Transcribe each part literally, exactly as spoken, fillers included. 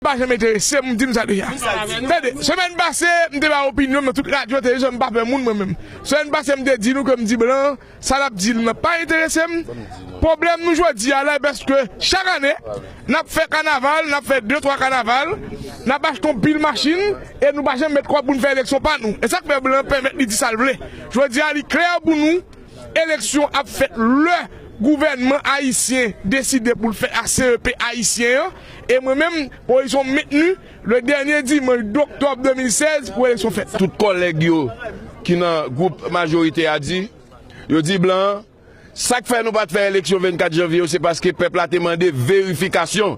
pa janm enterese m, m di n sa deja. Tande, semèn pase, m te bay opinyon m nan tout radyo, televizyon, m pa pè moun mwen menm. Semèn pase, m te di nou ke m di blan, sa l ap di l nan pa enterese m. Pwoblèm nou jodi a la, pèske chak ane, n ap fè kanaval, n ap fè de, twa kanaval, n ap achte yon pil machin, e nou pa janm met kòb pou n fè eleksyon pa nou. E sa k fè blan pèmèt li di sa l vle. Jodi a, li klè pou nou, eleksyon ap fèt lè gouvènman ayisyen deside pou l fè a C E P ayisyen an. E mwen menm, pozisyon m mentni, le dènye dimanch doktòb de mil sèz pou eleksyon fèt. Tout kòlèg yo ki nan gwoup majorite a di, yo di blan an, sa k fè nou pa t fè eleksyon vennkat janvye yo, se paske pèp la te mande verifikasyon.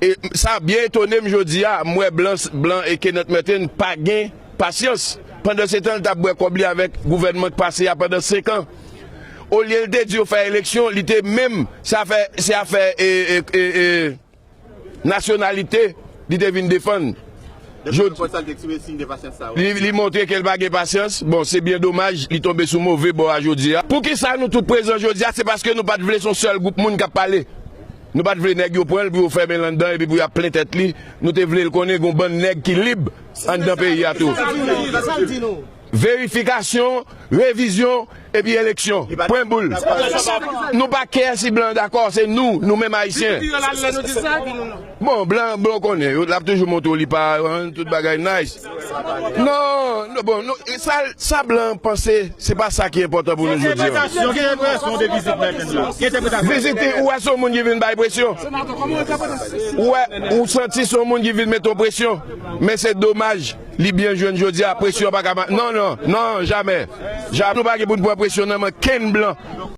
E sa byen etone m jodi a, m wè blan, blan e Kenneth Merten pa gen pasyans. Pandan se tan, l t ap bwè kòb li avèk gouvènman k pase a pandan senk an. Olye l te di yo fè eleksyon, li te menm, se afè, se afè, e, e, e, e, nasyonalite, li te vin defann. Jodi, li, li montre ke l pa gen pasyans. Bon, se byen domaj, li tonbe sou move bò a jodi a. Poukisa nou tout prezan jodi a? Se paske nou pa t vle se yon sèl gwoup moun k ap pale. Nou pa t vle nèg yo pran l pou yo fèmen l anndan epi pou y ap plen tèt li. Nou te vle l konnen gen yon bann nèg ki lib anndan peyi a tou. Verifikasyon, revizyon, epi eleksyon. Pwen boul. Nou pa kè si blan dakò, se nou, nou menm ayisyen. Bon, blan, blan konnen, yo, l ap toujou montre w li pa, hein, tout bagay nice. Non, non, bon, non, sa, sa blan panse, se pa sa ki enpòtan pou nou jodi a. Yon gen enpresyon de vizit Merten la. Gen enpresyon. Vizit, ou wè se yon moun ki vin bay presyon. Ou wè, ou santi se yon moun ki vin met yon presyon. Men se domaj, li byen jwenn jodi a, presyon pa ka ma-, non, non, non, jamè. Jamè, nou pa gen pou n pran presyon nan men kenn blan.